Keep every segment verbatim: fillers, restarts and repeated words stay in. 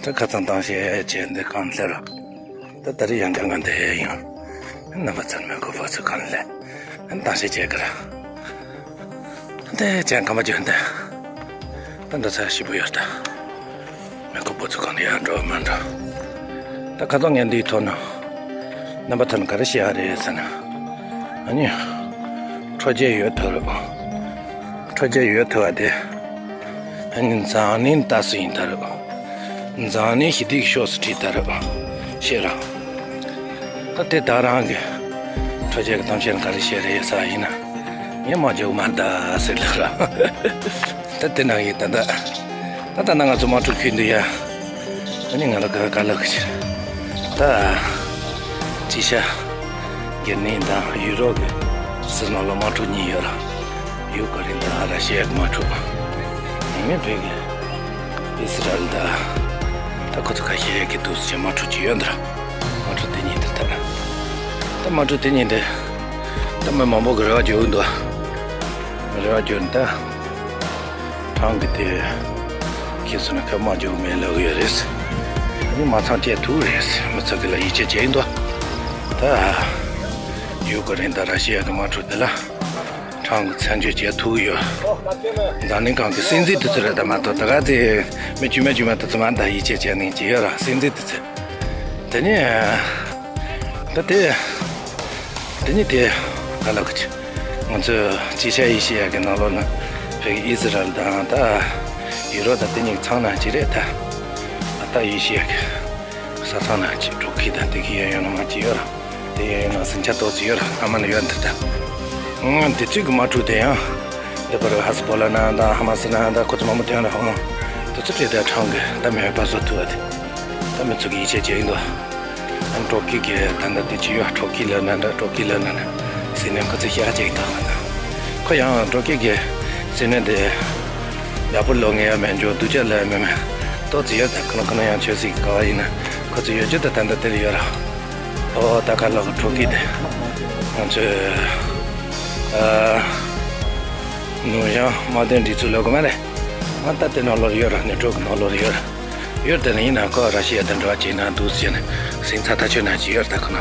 ད་ཁ་སང་བཏང་བཤད་བྱས་འདི་གང་སླེབས་ར། ད་ད་རེས་ཡང་གང་གང་དེ་ཡང་རྣམ་པ་ཚོར་མེ་འཁོར་པོ་ཚོ་གང་སླེབས་བཏང་བཤད་བྱས་གི་ར། དེ་ཅན་གང་མ་བྱོན་ཏེ། ད་འདྲ་ཚ་ཞིབ་པོ་ཡོད་ད། མེ་འཁོར་པོ་ཚོ་གང་ལ་ཡར་འགྲོ་མ་འགྲོ། ད་ཁ་སང་ངས་འདིའི་ཐོག་ནས་རྣམ་པ་ཚོར་ག་རེ་བཤད་ཡ་རེད་ཟེར་ན། ཨ་ནི། འཕྲོ་རྒྱས་ཡོད་ཐུབ་རེད། འཕྲོ་རྒྱས་ཡོད་ཐུབ་པ་དེ། ཨ་ནི་འཛམ་གླིང་ལྟ་སུ་ཡིན་ད་རེད། འཛམ་གླིང་ཞི་བདེའི་ཕྱོགས་སུ་ཁྲིད་ད་རེད། ཤེས་ར། ད་དེ་ད་རང་གི་འཕྲོ་རྒྱས་ཀྱི་གཏམ་བཤད་ག་རེ་བཤད་རེད་ས་ཡིན་ན། ངས་མ་འཇོག་མ་ད་ཟེར་ལ་ར། ད་དེ་ནང་ཡིན་ད་ད། ད་ད་ན་ང་ཚོ་དམག་འཁྲུག་ཁུལ་འདུག་ཡ། ཨ་ནི་ང་ལ་ག་ག་ལ་གི་ཕྱིར། ད། ཅི་ཤ། རྒྱ་ནི་དང་ཡུ་རོབ་ཀྱི་སྲིད་ནང་ལ་དམག་འཁྲུག་གཉིས་ཡོད་ར། ཡུ་ཀེ་རེན་དང་ར་ཤི་ཡ་གི་དམག་འཁྲུག་ཡིན་ངེས་བོད་ཀྱི་ཨི་སི་རལ་དང་། ད་ཁོ་ཚོ་ཁ་ཤས་ཀྱི་དུས་སུ་དམག་འཁྲུག་ཅིག་ཡོད་འདུག་ར། དམག་འཁྲུག་དེ་གཉིས་དེ་ད། ད་དམག་འཁྲུག་དེ་གཉིས་དེ། ད་མི་མང་པོ་གི་རེ་བ་བཅོལ་འདུག་རེ་བ་བཅོལ་ད། ཁྲང་གི་དེ། ཁྱེད་ཚོ་ནི་ཁ་མ་འཇོག་མེད་ལབ་ཡོད་རེད། ཨ་ནི་མ་ཚང་བཅད་ཐུག་རེད། མི་ཚོ་གི་ལ་ཡིད་ཆེས་བྱེད་འདུག་ད། ཡུ་ཀེ་རེན་དང་ར་ཤི་ཡ་གི་དམག་འཁྲུག་དེ་ལ། ཁྲང་གི་མཚམས་འཇོག་བྱེད་ཐུབ་ཡོད། འཛམ་གླིང་སྒང་གི་སྲིད་འཛིན་དེ་ཚོ་རེད་ད་མ་གཏོགས་ད་ག་དེ་མི་དཀྱུས་མ་དཀྱུས་མ་དེ་ཚོ་མ་ད་ཡིད་ཆེས་བྱེད་ནས་བྱེད་ཡོད་ར་སྲིད་འཛིན་དེ་ཚོ། དེ་ནི། ད་དེ། དེ་ནི་དེ། ག་ལ་གི་ང་ཚོས་ཅི་ཤ་ཡི་ཤི་ཡ་གི་ནང་ལོགས་ན་བོད་ཀྱི་ཨི་སི་རལ་དང་ད། ཡུ་རོབ་དང་དེ་གཉིས་ཚང་ན་ཅི་རེད་ད། ཨ་ད་ཡི་ཤི་ཡ་གི་ས་ཚང་ན་ཅི་འགྲོ་གི་ད་དེ་གི་ཡོད་ཡོད་ན་མ་ཅི་ཡོད་ར། དེ་ཡོད་ཡོད་ན་ཟིང་ཆ་ཏོག་ཙི་ཡོད་ར་ཨ་མ་ན་ཡོད་འདི་ད། ཨང་དེ་ཚོས་གི་དམག་འཁྲུག་དེ་ཡང་། འདི་པར་ཧ་སི་པོ་ལ་ན་དང་ཧ་མ་སི་ན་དང་ཁོ་ཚོ་མང་པོ་དེ་ཡང་ར་ཧོང་། དེ་ཚོ་བྲིས་དེ་ཁྲང་གི་ད་མེད་པ་བཟོ་ཐུབ་པ་དེ། ད་མི་ཚོ་གི་ཡིད་ཆེས་བྱེད་ཀྱི་འདུག་ཨ་ནི་ཀྲོ་ཀི་གི་ད་ལྟ་དེ་ཅི་ཡོད་ཀྲོ་ཀི་ལ་ན་འདྲ་ཀྲོ་ཀི་ལ་ན་ན་ཟེར་ནས་ཁོ་ཚོས་ཤ་ཅིག་བཏང་བ་ན། ཁོ་ཡང་ཀྲོ་ཀི་གི་ཟེར་ནས་དེ་ཡག་པོ་ལོ་ངེས་ཡ་མེད་འཇོག་སྡུག་ཅག་ལ་ཡ་མེད་མེད་ཏོག་ཙི་ཡོད་ད་ཁོ་ན་ཁོ་ན་ཡང་ཆོས་སྲིད་ཀྱི་ག་བ་ཡིན་ན་ཁོ་ཚོ་ཡོད་རྒྱུ་ད་ད་ལྟ་དེར་ཡོད་ར། ཨོ་ད་ག་ལོག་ཀྲོ་ཀི་དེ་ང་ཚོས་ཨ་ནུ་ཡང་དམག་དོན་སྒྲིག་འཛུགས་ལོག་གི་མ་རེད། ང་ད་དེ་ནང་ལོགས་ཡོད་ར་ནེ་ཀྲོ་ཀི་ནང་ལོགས་ཡོད་ར། ཡོད་དེ་ནི་ཡིན་ན་ཁོ་ར་ཤི་ཡ་དང་འབྲེལ་བ་བྱས་ན་འདུག་ཟེར་ནས་ཟིང་ཚ་ཐག་ཆོད་ན་ཅི་ཡོད་ད་ཁོ་ན།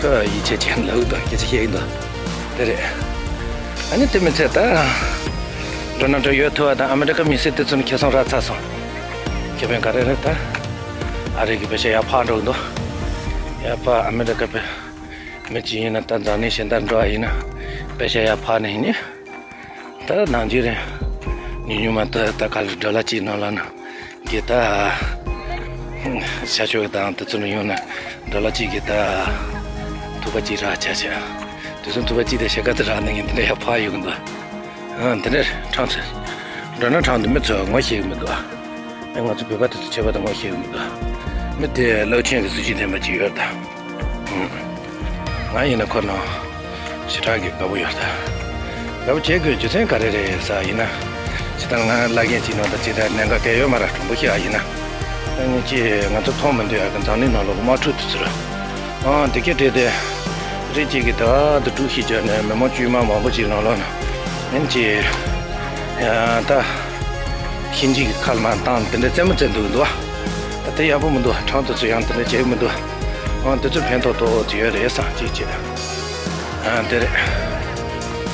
ཁོ་ཡིད་ཆེས་བྱེད་ལབ་དང་སྐད་ཆ་བཤད་ཡིན་དང་། དེ་རེད། ཨ་ནི་དེ་མི་ཚད་ད། འགྲོ་ན་འགྲོ་ཡོད་ཐུབ་པ་དང་ཨ་མི་རི་ཀ་མི་སེར་དེ་ཚོ་ནི་ཁེ་བཟང་རག་ཚར་སོང་། ཁེ་ཕན་ག་རེ་རེད་ད། ཨ་རི་གི་པེ་ཤ་ཡར་འཕར་འགྲོ་གི་འདུག་ཡར་འཕར་ཨ་མི་རི་ཀ་པེ། མི་གཅིག་ཡིན་ན་ད་འཛམ་གླིང་གཞན་དག་འགྲོ་བ་ཡིན་ན། པེ་ཤ་ཡར་འཕར་ནས་ཡིན་ནི། ད་ནང་རྒྱུན་རེད། ཉུང་ཉུང་མ་གཏོགས་ད་ག་ལ་ཌོ་ལར་གཅིག་ནང་ལ་ན། གི་ད། ཤ་ཤོད་དང་དེ་ཚོ་ནས་ཡོང་ན་ཌོ་ལར་གཅིག་གི་ད། ཐུག་པ་གཅིག་རག་ཆ་ཆ། དེ་ཚོ་ཐུག་པ་གཅིག་དང་ཕྱེད་ཀ་དེ་རག་ནས་ངས་འདི་འདྲ་ཡར་འཕར་ཡོང་གི་འདུག་ཨ་འདི་འདྲ་ཁྲང་ཚེ། འགྲོ་ན་ཁྲང་དུ་མི་ཚོ་ངོ་ཤེས་གི་མི་འདུག་ཨ། ཨེ་ང་ཚོ་བོད་པ་དེ་ཚོ་ཁྱད་པར་དུ་ངོ་ཤེས་གི་མི་འདུག་ཨ། མི་དེ་རླབས་ཆེན་གི་གཟི་བརྗིད་ལྡན་པ་ཅིག་ཡོད་ད། ང་ཡིན་ན་ཁོ་ནང་ཞེ་དྲག་གི་དགའ་པོ་ཡོད་ད། དགའ་པོ་བྱེད་དགོས་རྒྱུ་མཚན་ག་རེ་རེད་ཟེར་ཡིན་ན། ཇི་ལྟར་ང་བླ་རྒན་གཅིག་ནང་དུ་ཇི་ལྟར་གནད་འགག་གལ་ཡོད་མ་ར་གྲུང་པོ་ཞིག་ཨ་ཡིན་ན། ཨ་ནི་ཅི་ང་ཚོ་མཐོང་མི་འདོད་ཡ་གི་འཛམ་གླིང་ནང་ལོགས་དམག་འཁྲུག་དེ་ཚོ་ར། ཨང་དེ་སྐད་བྲིས་ཏེ། རིགས་གཅིག་གིས་ད་དུ་དཀྲུག་ཤིག་བརྒྱབ་ནས་མི་མང་དཀྱུས་མ་མང་པོ་ཅིག་ནང་ལོགས་ན། ཨ་ནི་ཅི། ཡ་ད། ཤིན་ཅིག་གི་ཁ་ལ་མ་བཏང་དེ་འདྲ་རྩེད་མོ་རྩེ་འདུག་འདུག་བ། ད་དེ་ཡག་པོ་མི་འདུག་ཁྲང་དེ་ཚོ་ཡང་དེ་འདྲ་བྱེད་ཀྱི་མི་འདུག་ཨང་དེ་ཚོ་ཕན་ཐོགས་ཏོག་ཙམ་ཡོད་རེད་བསམ་ཅིག་བྱེད། ཨང་དེ་རེད།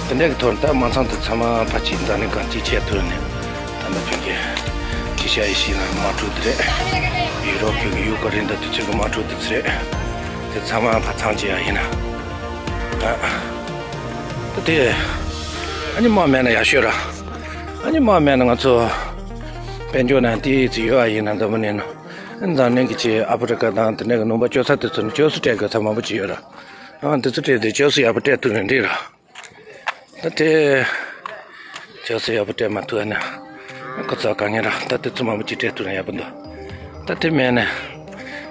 དེ་འདྲ་གི་ཐོག་ད་མ་ཚང་དུ་ཚང་མ་ཕ་ཅིག་འཛམ་གླིང་གང་ཅིག་ཆེད་དུ་ནས་ད་ནི་ཕན་གྱི་ཅི་ཤ་ཡི་ཤི་ན་མ་འཁྲུག་དེ་རེད། ཡུ་རོབ་ཀྱི་ཡུ་ཀེ་རེན་དང་དེ་ཚོ་གི་དམག་འཁྲུག་དེ་ཚོ་རེད། དེ་ཚང་མ་ཕ་ཚང་ཅིག་ཡ་ཡིན་ན། ད་དེ་ཨ་ནི་དམག་མེད་ན་ཡག་ཤོས་ར། ཨ་ནི་དམག་མེད་ན་ང་ཚོ་དཔལ་འབྱོར་ནང་ཏོག་ཙམ་ཡོད་ཨ་ཡིན་ན་འདོད་མི་ནས་ན། འཛམ་གླིང་གི་ཆེ་ཨ་ཕི་རི་ཀ་དང་དེ་འདྲ་གི་ནུབ་པ་སྤྱོད་ས་དེ་ཚོ་ནི་སྤྱོད་སུ་སྤྲད་དགོས་ས་མང་པོ་ཅིག་ཡོད་ར། ཨང་དེ་ཚོ་སྤྲད་དེ་སྤྱོད་སུ་ཡག་པོ་སྤྲད་ཐུབ་ན་འགྲིག་ར། ད་དེ་སྤྱོད་སུ་ཡག་པོ་སྤྲད་མ་ཐུབ་ཨ་ན་ཁོ་ཚོ་དཀའ་ངལ་ར། ད་དེ་ཚོ་མང་པོ་ཅིག་སྤྲད་ཐུབ་ན་ཡག་པོ་འདུག་ད་དེ་མེད་ན་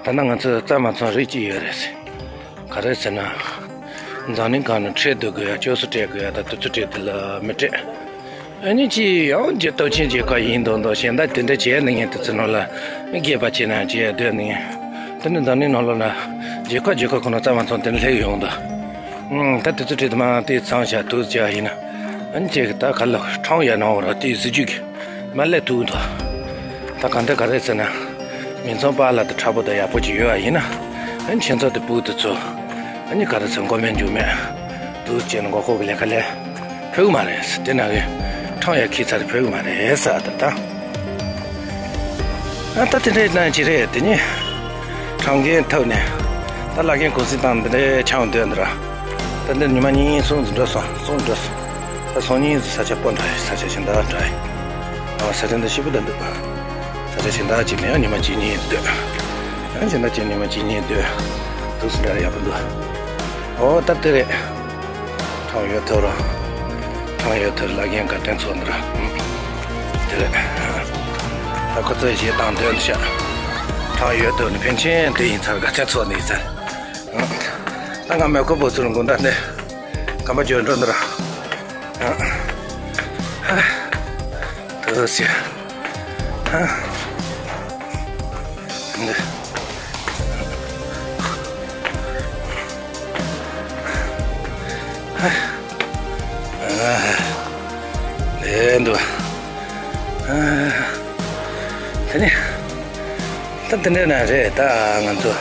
ད་ན་ང་ཚོ་རྩ་མ་ཚང་རིགས་གཅིག་ཡོད་རེད་ཟེར། ག་རེ་ཟེར་ན། འཛམ་གླིང་སྒང་ནས་ཁྲལ་བསྡུ་དགོས་ཡ་སྤྱོད་སུ་སྤྲད་དགོས་ཡ་ད་དུས་ཚོད་སྤྲད་དེ་ལ་མི་སྤྲད། ཨ་ནི་ཅི་ཡང་རྒྱལ་སྟོབས་ཆེན་རྒྱལ་ཁབ་ཡིན་མདོག་མདོག་གཞན་དག་དེ་འདྲ་བྱས་ནས་ངས་དུས་ཚོད་ནང་ལ་མི་སྒེར་པ་བྱས་ན་བྱས་ཡ་སྡོད་ནས་ངས་དེ་ནི་འཛམ་གླིང་ནང་ལོགས་ལ་རྒྱལ་ཁབ་རྒྱལ་ཁབ་ཁོ་ན་རྩ་མ་ཚང་དེ་འདྲ་སླེབས་ཡོང་འདུག་ཨང་ད་དུས་ཚོད་སྤྲད་དེ་མ་དེ་ཚང་བྱ་དུས་བྱ་ཡིན་ན་ཨ་ནི་ཅི་ད་ག་ལ་ཁྲང་ཡ་ནང་བ་ར་དེ་གཟི་བརྗིད་ཀྱི་མ་སླེབས་ཐུབ་འདུག་ད་གང་ལྟར་ག་རེ་ཟེར་ན། མི་ཚང་པ་ལ་དེ་ཁྲ་པོ་དང་ཡག་པོ་ཅིག་ཡོད་པ་ཡིན་ན། ཨ་ནི་ཁྱེད་ཚོ་དེ་ཕྲུ་གུ་དེ་ཚོ་ཨ་ནི་ག་རེ་ཚོ་མགོ་མེད་མཇུག་མེད་དུ་བྱས་ནས་མགོ་ཁོག་གི་ལས་ཀ་ལས་ཕོད་ཀྱི་མ་རེད། དེ་ན་གི་ཁྲང་ཡ་ཁི་ཚར་ཕོད་ཀྱི་མ་རེད་ཟེར་ད་ད། ཨ་ད་དེ་འདྲའི་ནང་ཅི་རེད། དེ་ནི་ཁྲང་གིན་ཐོག་ནས་ད་བླ་རྒན་གུང་སེང་བཏང་འདི་འདྲའི་ཆང་འདོན་འདི་ར། ད་འདི་ཉི་མ་གཉིས་གསུམ་ཙམ་འགྲོ་སོང་། གསུམ་འགྲོ་སོང་། ད་སང་ཉིན་ས་ཆ་སྤོ་འདྲ་ཡི། ས་ཆ་གཞན་དག་འདྲ་ཡི། ཨ་ས་ཆ་འདི་ཞིབ་པོ་ད་འདུག་ས་ཆ་གཞན་དག་ཅིག་མེད་ཡང་ཉི་མ་གཅིག་གཉིས་སྡོད། ཡང་གཞན་དག་ཅིག་ཉི་མ་གཅིག་གཉིས་སྡོད། འདུག་སེ་འདྲ་ཡག་པོ་འདུག་ཨོ་ད་དེ་རེད། ཁྲང་ཡོད་ཐོ་ར། ཁྲང་ཡོད་ཐོ་ར་བླ་རྒན་དགའ་ལྡན་ཚོགས་འདུ་ར། དེ་རེད། ད་ཁོ་ཚོས་གཞས་བཏང་འདོན་ཤག་ཁྲང་ཡོད་ཐོ་ནི་ཕན་ཆེན་དེ་ཡིན་ཚར། དགའ་ལྡན་ཚོགས་འདུ་ཡིན་ཚར། ད་ང་མེ་ཁོ་བོ་ཚུར་འགུན་ད་ནས་གམ་པ་འཇོན་འགྲོ་འདུག་ར། དུ་སི། ལས་འདུག་དེ་ནི། ད་དེ་འདྲ་ན་རེད། ད་ང་ཚོ་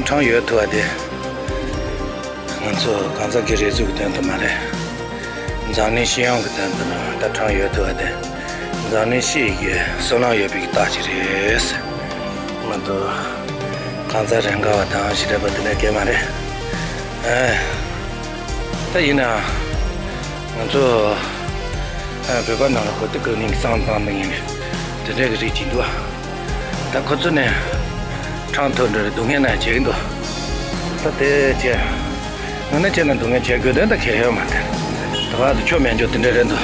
ཁྲང་ཡོད་ཐུབ་པ་དེ། ང་ཚོ་གང་ཟག་གི་རེ་ཟུང་གི་དོན་དུ་མ་རེད། འཛམ་གླིང་སྤྱི་ཡོངས་ཀྱི་དོན་དུ་ནི་ད་ཁྲང་ཡོད་ཐུབ་པ་དེ་འཛམ་གླིང་སྤྱི་ཡི་གི་བསོད་ནམས་ཡོད་པའི་རྟགས་ཅིག་རེད། མ་གཏོགས་གང་ཟག་རང་ག་བ་དང་ཞི་བདེ་བ་དེ་འདྲ་གས་མ་རེད། ཨེ། ད་ཡིན་ན་ང་ཚོ་ཨ་བོད་པ་ནང་ལ་གོ་ཐོས་གོ་ནིང་གི་བསམ་བཏང་ནི་ཡིན། དེ་འདྲ་གི་རིགས་ཅིག་འདུག་ད་ཁོ་ཚོ་ནས་ཁྲང་ཐོ་འདྲ་རེ་སྡུག་བསྔལ་ན་བྱེད་ཀྱི་འདུག་ད་དེ་བྱས་ང་ནི་བྱས་ན་སྡུག་བསྔལ་བྱེད་དགོས་དོན་ད་གལ་ཡོད་མ་རེད། ད་བར་དུ་ཆོ་མེད་འཇོག་དེ་འདྲ་རེད་འདུག་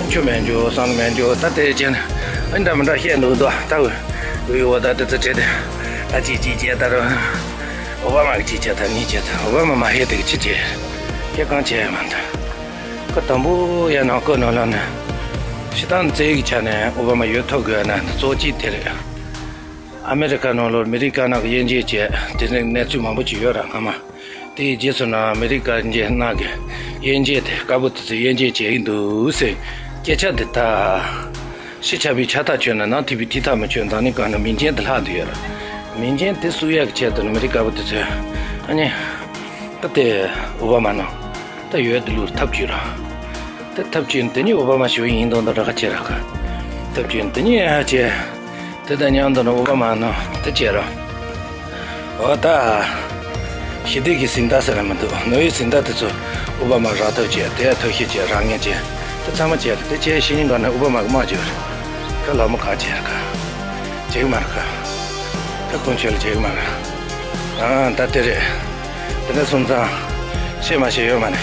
ཆོ་མེད་འཇོག་བསམ་མེད་འཇོག་ད་དེ་བྱས་ན་ཨ་འདྲ་མི་འདྲ་བཤད་འདུག་འདུག་ད་འུ་འུ་ཡི་འོ་ད་དེ་ཚོ་བྲེལ་ཏེ་ད་ཅི་ཅི་བྱས་ད་རུང་ཨོ་བྷ་མ་གི་ཅི་བྱས་ད་ནི་བྱས་ད་ཨོ་བྷ་མ་མ་ཧེ་དེ་གི་ཅི་བྱས་ཁྱེད་གང་བྱས་ཡོད་མ་རེད། ཁོ་དང་པོ་ཡ་ནང་ཁོ་ནང་ལ་ནས་ཕྱི་ཐང་རྩེ་གི་ཆ་ནས་ཨོ་བྷ་མ་ཡོད་ཐོག་དགོས་ན་གཙོ་གཅིག་དེ་རེད། ཨ་མེ་རི་ཁ་ནང་ལོར་མི་རིགས་དཀར་ནག་གི་དབྱེ་འབྱེད་བྱས་དེ་ནས་གནས་ཚུལ་མང་པོ་ཅིག་ཡོད་ར་སྔ་མ། དེའི་རྗེས་སུ་ན་མི་རིགས་དཀར་འབྱེད་ནག་གི་དབྱེ་འབྱེད་དེ་དཀར་པོ་དེ་ཚོས་དབྱེ་འབྱེད་བྱས་ཡིན་འདུག་ཟེར་སྐད་ཆ་འདི་ད། ཕྱི་ཆ་བའི་ཆ་ཐག་ཆོད་ན་ནང་ཐིག་པའི་ཐིག་ཐག་མི་ཆོད། འཛམ་གླིང་སྒང་ན་མིང་ཅན་དེ་ལྷག་འདུག་ཡོད་ར། མིང་ཅན་དེ་བསུབ་ཡག་གི་ཆེད་དུ་ནི་མི་རིགས་དཀར་པོ་དེ་ཚོས་ཨ་ནི། ད་དེ་ཨོ་བྷ་མ་ནང་ད་ཡོད་དེ་ལུར་ཐབས་བྱུས་ར། དེ་ཐབས་བྱུས་དེ་ནི་ཨོ་བྷ་མ་ཞུ་ཡིན་དོན་དུ་ར་ཁ་ཆེ་ར་ཁ། ཐབས་བྱུས་དེ་ནི་ཨ་ཆེ། དེ་དང་མཉམ་དུ་ནི་ཨོ་བྷ་མ་ནང་དེ་བྱས་ར། འོ་ད། ཞི་བདེ་གི་ཟིན་བྲིས་ཟེར་ན་མི་འདུག་ནོ་ཡི་ཟིན་བྲིས་དེ་ཚོ་ཨོ་བྷ་མ་རག་ཐབས་བྱས་དེ་ཐབས་ཤེས་བྱས་རག་ངེས་བྱས་དེ་ཚང་མ་བྱས་ར། དེ་བྱས་ཤི་ཉིན་གང་ནས་ཨོ་བྷ་མ་གི་དམག་བྱས་ར། ཁ་ལག་མོ་ཁ་བྱས་ར་ཁ། བྱེད་གི་མ་ར་ཁ། ཁ་ཁོང་ཆོས་ལ་བྱེད་གི་མ་ར། ཨ་ད་དེ་རེད། དེ་འདྲ་སོང་ཙང་། བཤད་མ་བཤད་ཡོད་མ་རེད།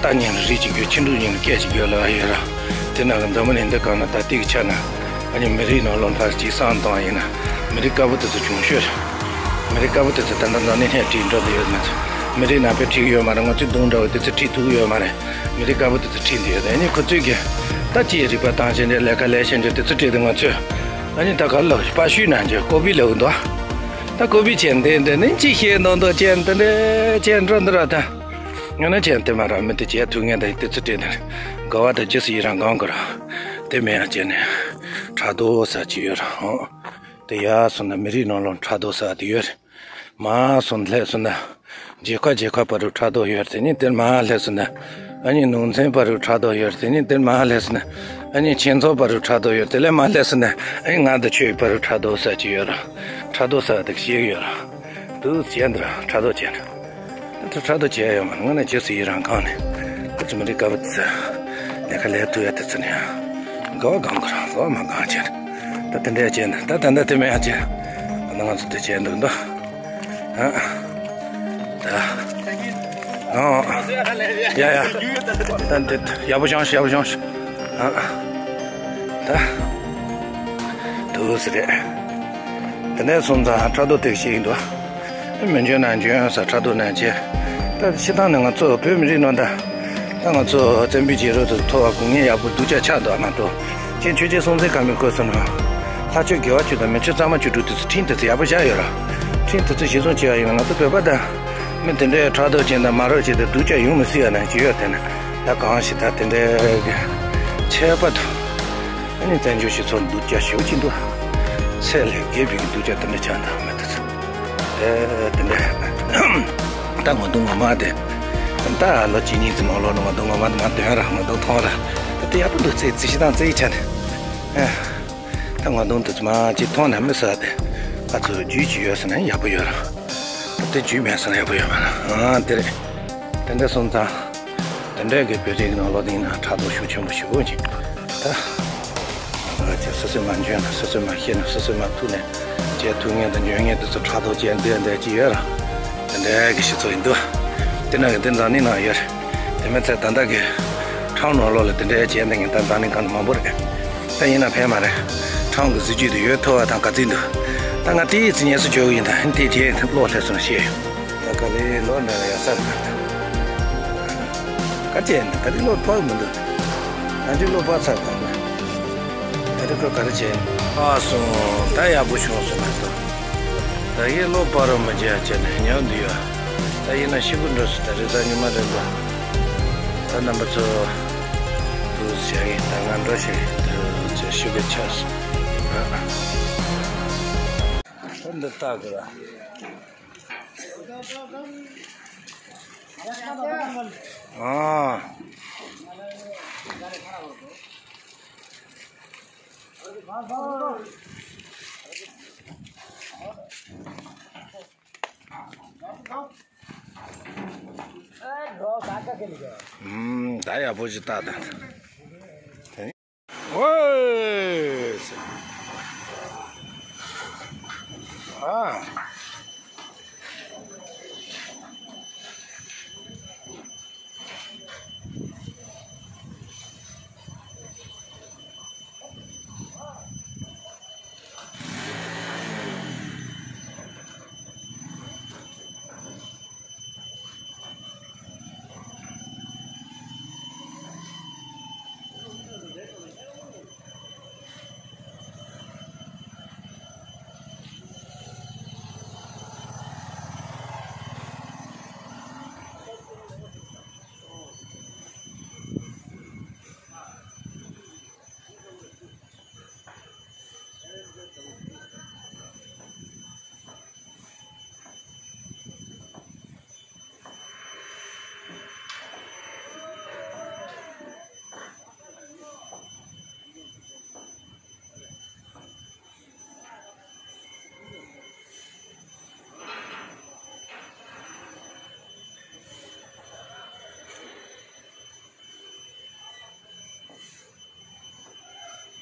རྟ་ཉིན་ལ་རི་གཅིག་རྒྱུ་ཁྱི་འབྲུག་ཉིན་ལ་སྐད་ཅིག་རྒྱུ་ལ་ཡོད་ར། དེ་ནང་གི་འཛམ་བུ་གླིང་འདི་སྒང་ན་ད་ལྟའི་གི་ཆ་ན། ཨ་ནི་མི་རིགས་ནང་ལོགས་ཕར་གཅིག་བསམ་བཏང་ཡིན་ན། མི་རིགས་དཀར་པོ་དེ་ཚོ་བྱུང་ཤོས་རེད། མི་རིགས་དཀར་པོ་དེ་ཚོ་ད་ལྟ་འཛམ་གླིང་ཧེ་བྲིས་འགྲོ་དུ་ཡོད་ན་ཚོ། མི་རིགས་ནང་པའི་ཁྲིད་ཡོད་མ་རེད། ང་ཚོའི་གདོང་འདྲ་བོ་དེ་ཚོ་ཁྲིད་ཐུབ་ཡོད་མ་རེད། མི་རིགས་དཀར་པོ་དེ་ཚོ་ཁྲིད་འདི་ཡོད་དེ་ཨ་ནི་ཁོ་ཚོས་གི། ད་ཅིའི་རིག་པ་བཏང་བྱས་འདི་ལས་ཀ་ལས་བྱས་འདི་དེ་ཚོ་ཁྲིད་དེ་ང་ཚོས། ཨ་ནི་ད་ག་ལ་པ་ཤུས་ན་འཇོ་ཀོ་པི་ལ་འུ་འདུག་ད་ཀོ་པི་བྱས་འདི་འདི་ནི་ཅི་ཤེས་འདོན་འདོན་བྱས་འདི་འདྲ་བྱས་འགྲོ་འདི་ར་ད། ང་ན་བྱས་འདི་མ་ར་མི་དེ་བྱས་ཐུབ་ངེས་ད་དེ་ཚོ་ཁྲིད་འདི། དགའ་བ་ད་རྗེས་སུ་ཡི་རང་གང་གི་ར། དེ་མེད་ཡ་བྱས་ནས། ཕྲག་དོག་ཟེར་གྱི་ཡོད་ར། དེ་ཡར་སོང་ན་མི་རིགས་ནང་ལོགས་ཕྲག་དོག་ཟེར་དེ་ཡོད་རེད། མར་སོང་ལྷས་སོང་ན། རྒྱལ་ཁབ་རྒྱལ་ཁབ་བར་དུ་ཕྲག་དོག་ཡོད་རེད། དེ་ནས་དེར་མར་ལྷས་སོང་ན། ཨ་ནི་ནང་ཚན་བར་དུ་ཕྲག་དོག་ཡོད་རེད། དེ་ནས་དེར་མར་ལྷས་སོང་ན། ཨ་ནི་ཁྱིམ་ཚང་བར་དུ་ཕྲག་དོག་ཡོད་རེད། དེ་ལས་མར་ལྷས་སོང་ན། ཨ་ནི་ང་དང་ཁྱོད་བར་དུ་ཕྲག་དོག་ཟེར་གྱི་ཡོད་ར། ཕྲག་དོག་ཟེར་བ་དེ་ཤེས་ཀྱི་ཡོད་ར། འདུག་བྱས་འདི་ར་ཕྲག་དོག་བྱས་ན། ད་ཚོ་ཕྲག་དོག་བྱས་ཡོད་མ་རེད། ང་ནི་རྗེས་སུ་ཡི་རང་གང་ནས། ཁོ་ཚོ་མི་རིགས་དཀར་པོ་དེ་ཚོ། ལས་ཀ་ལས་ཐུབ་ཡ་དེ་ཚོ་ནས། དགའ་བ་གང་གི་རང་དགའ་བ་མ་གང་བྱས་ན། ད་དེ་འདྲ་བྱས་ན་ད་ད་ལྟ་དེ་མེད་ཡ་བྱས། ད་ང་ཚོ་དེ་བྱས་འདུག་འདུག་ཨ། ད། ཨ། ཡ་ཡ། ད་འདི་ཡག་པོ་བྱུང་ཤག་ཡག་པོ་བྱུང་ཤག་ཨ། ད། འདུག་སེ་རེད། དེ་ནས་སོང་ཙང་ཕྲག་དོག་དེ་ཞིག་འདུག་མི་འཇོན་ན་འཇོན་ས་ཕྲག་དོག་ན་བྱས། ད་སྤྱིར་བཏང་ནས་ང་ཚོ་བོད་མི་རིགས་ནང་ད། ད་ང་ཚོ་བཙན་པོའི་རྒྱལ་རབས་དུ་ཐོར་བ་དགོས་ངེས་ཡག་པོ་སྡུག་ཅག་ཆགས་འདུག་མ་གཏོགས། ཁྱེད་ཆོས་རྗེ་སྲོང་བཙན་སྒམ་པོའི་སྐབས་སུ་ན། ལྷ་ཆོས་དགེ་བ་བཅུ་དང་མི་ཆོས་གཙང་མ་བཅུ་དྲུག་དེ་ཚོ་ཁྲིམས་དེ་ཚོ་ཡག་པོ་བཞག་ཡོད་ར། ཁྲིམས་དེ་ཚོ་གཞི་བཟུང་བྱས་པ་ཡིན་ན་ང་ཚོ་བོད་པ་དང་། མི་དེ་འདྲའི་ཕྲག་དོག་ཅན་དང་མ་རབས་ཅན་དེ་སྡུག་ཅག་ཡོང་མི་སྲིད་ཡ་ན་ཅི་ཡོད་དེ་ན། ད་གང་ཞིག་ད་དེ་འདྲའི་གི་ཆད་པ་དང་། ཨ་ནི་བཙན་བྱོལ་སྤྱི་ཚོགས་སྡུག་ཅག་ཞེ་པོ་ཅིག་འདུག་ཚད་ལས་བརྒལ་བའི་གདུལ་བྱ་དེ་འདྲ་ཆགས་འདུག་མི་འདུག་ཚེ། དེ་དེ་འདྲ། ད་ང་དུང་ངོ་མ་དེ། ད་ལོ་གཅིག་གཉིས་ཙམ་མ་ལོ་ན་ང་དུང་ངོ་མ་དེ་མ་དོན་ར་ང་དུང་མཐོང་ར། ད་དེ་ཡག་པོ་འདུག་ཚེ་རྩི་ཤི་དང་རྩི་ཡི་ཆ་དེ། ད་ང་དུང་དེ་ཚོ་མ་ཅིག་མཐོང་ན་མི་ཟ་དེ། ཨ་ཚོ་རྒྱུས་ཅིག་ཡོད་ཟེར་ན་ཡག་པོ་ཡོད་ར། དེ་རྒྱུས་མེད་ཟེར་ན་ཡག་པོ་ཡོད་མ་ར། ཨ་དེ་རེད། དེ་འདྲ་སོང་ཙང་། དེ་འདྲའི་གི་བོད་རིགས་ནང་ལོགས་དེ་ཡིན་ན་ཕྲག་དོག་ཤུགས་ཆེན་པོ་ཞིག་འོང་ཅིང་། ད། ང་ཚོས་སོ་སོས་མ་འཇོན་ན་སོ་སོས་མ་ཤེས་ན་སོ་སོས་མ་ཐུག་ནས་བྱས་ཐུབ་མཁན་དང་འཇོན་མཁན་དེ་ཚོ་ཕྲག་དོག་བྱས་འདོད་འདོད་ཀྱི་ཡོད་ར། དེ་འདྲའི་གི་སྤྱི་ཚོགས་ཡིན་འདུག་དེ་ནང་གི་དེ་འཛམ་གླིང་ནང་ཡོད་རེད། དེ་མིན་ཚེ་ད་ལྟ་གི་ཁྲམ་ནང་ལོགས་ལ་དེ་འདྲའི་བྱས་འདི་ངན་ད་འཛམ་གླིང་སྒང་ནས་མང་པོ་རེད། ད་ཡིན་ན་ཕན་མ་རེད། ཁྲམ་གི་གཟི་བརྗིད་དེ་ཡོད་ཐུབ་པ་དང་ག་ཚོད་འདུག་ད་ང་དེའི་ཚེ་ངལ་གསོ་བྱོས་གི་ཡིན་ད་ཧིན་དེ་རྗེས་གློག་སླེབས་སོང་ཤེས་ཡོད། ད་ག་རེ་ལོ་འདྲ་ཡ་སར་ག་ད། ག་ཅན་ད་ག་རེ་ལོ་ཕག་མི་འདུག་ང་ཚོའི་ལོ་པ་ཚར་ག་ད། ད་རེ་ཁོ་ག་རེ་བྱས། ཨ་སོང་ད་ཡག་པོ་བྱུང་སོང་ང་ཚོ། ད་ཡེ་ལོ་པ་རོ་མ་བྱས་བྱས་ནས་ཉལ་འདུག་ཡ། ད་ཡིན་ན་ཤི་གི་འགྲོ་སོང་ད་རེ་ད་ཉི་མ་རེ་ད། ད་རྣམ་པ་ཚོ། དུ་བྱ་གི་ད་ང་འགྲོ་ཤེས་ད་ཅི་ཤི་གི་ཆགས་སོང་། ད་འདི་ལྟ་གི་ར། ཨ། ཨུམ། ད་ཡག་པོ་ཞིག་བཏགས་ད། ཨོའི། ཨ།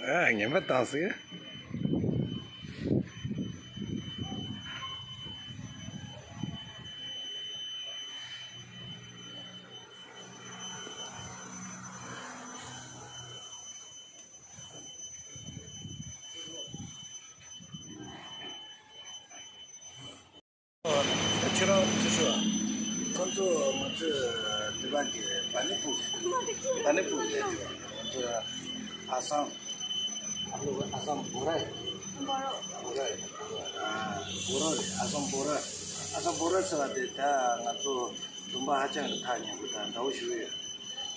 ཨ། ངན་པ་བཏང་ཟིག་ཁྱོད་རང་ཚོ་ཤོད། ཁོ་ཚོ་ང་ཚོས་དེ་བ་གི་བ་ནི་པུར། བ་ནི་པུར་ལས་དེ་བ་ང་ཚོ་ཨ་སམ། ཨ་ལོ་ཨ་སམ་བོ་ར་ཡི། བོ་ར་ཡི། ཨ་བོ་ར་རེད། ཨ་སམ་བོ་ར། ཨ་སམ་བོ་ར་ཟེར་བ་དེ་ད་ང་ཚོ་དུམ་པ་ཧ་ཅང་གི་ཐག་ཉེ་པོ་དང་འདྲ་བོ་ཞིག་ཡོད།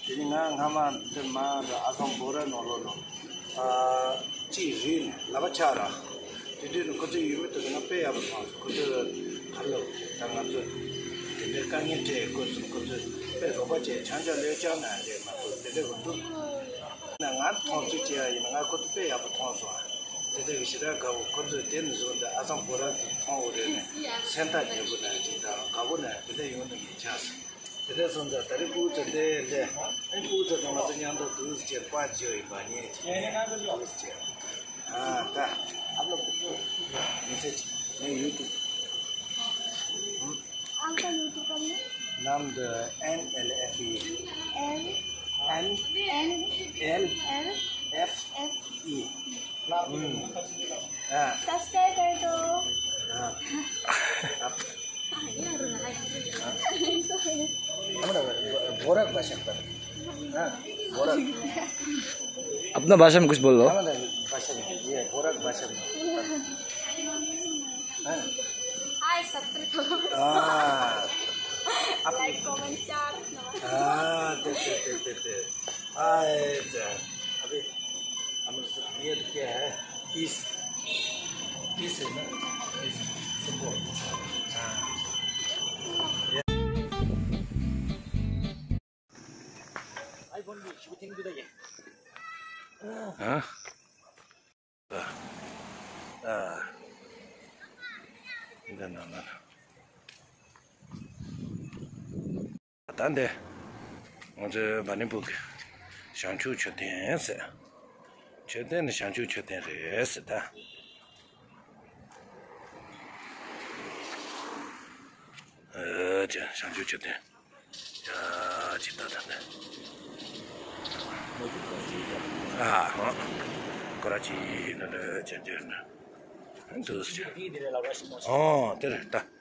དེ་ནི་ང་སྔ་མ་འདི་མ་འདི་ཨ་སམ་བོ་ར་ནང་ལོགས་ལ་ཨ་གཅིག་རིག་ནས་ལབ་པ་ཆགས་ར། དེ་དུས་ནི་ཁོ་ཚོའི་ཡུལ་མི་དེ་ཚོ་ང་དཔེ་ཡག་པོ་མཐོང་སོང་། ཁོ་ཚོས་ཧ་ལོ་ད་ང་ཚོ་དེ་འདྲའི་དཀའ་ངལ་འཕྲད་དགོས་སོང་། ཁོ་ཚོས་དཔེ་རོགས་པ་བྱས་ཆང་ཆང་ལོས་ཀྱང་ན་རེད་མ་གཏོགས་དེ་འདྲ་གི་འདུག་ན་ང་མཐོང་ཚུལ་བྱས་ཡ་ཡིན་ན་ང་ཁོ་ཚོ་དཔེ་ཡག་པོ་མཐོང་སོང་། དེ་འདྲ་གི་ཞེ་དྲག་དགའ་བོ། ཁོ་ཚོས་དེ་ནས་བཟུང་སྟེ་ཨ་སམ་བོ་ར་དེ་མཐོང་བ་རེད་ནས་སེམས་ཐག་ཉེ་པོ་ནས་དེ་འདྲ་དགའ་བོ་ནས་དེ་འདྲ་ཡོང་ནི་ཡིན་ཆགས་སོང་། དེ་འདྲ་སོང་ཙང་ད་རེས་ཕྲུ་གུ་ཚོ་འདི་འདི་ཨ་ནི་ཕྲུ་གུ་ཚོ་དང་ང་ཚོ་མཉམ་དུ་འདུག་ཟེར་པར་བརྗོད་ཡིན་པ་ཉན་གྱི་ཉན་འདུག་ཟེར། ཨ་ད་ཨ་ལོ་མི་ཚེ་ངའི་ཡུ་ཊུབ། ཨང་ཀ་ཡུ་ཊུབ་ག་ནི། ནམ་དུ་N L F E N N L F E हाँ। सब्सक्राइब कर दो। हाँ। आप हमारा बोरा भाषा में। हाँ, बोरा। अपना भाषा में कुछ बोल लो। हमारा भाषा में, ये बोरा भाषा में। हाँ। हाय, सब्सक्राइब करो। हाँ। आप लाइक, कमेंट, शेयर। हाँ, ते, ते, ते, ते, ते। अच्छा, अभी हम ये क्या है? इस This is not, this is simple. Ah. ཨ། ཨ། འདི་ན་ན། ད་འདི། ང་ཚོའི་བ་ནི་སྦུག་གི་བྱང་ཆུབ་མཆོད་རྟེན་ཟེར། མཆོད་རྟེན་ནི་བྱང་ཆུབ་མཆོད་རྟེན་རེད་ཟེར་ད། ཨ་ཅེ་བྱང་ཆུབ་མཆོད་རྟེན། ཡ་ཅི་ད་ད་ནི། ཨ་ཧ། ཀོ་ར་ཅི་ན་ད་ཅན་ཅན་ན། འདུག་ཟེར། ཨོ་དེ་རེད་ད།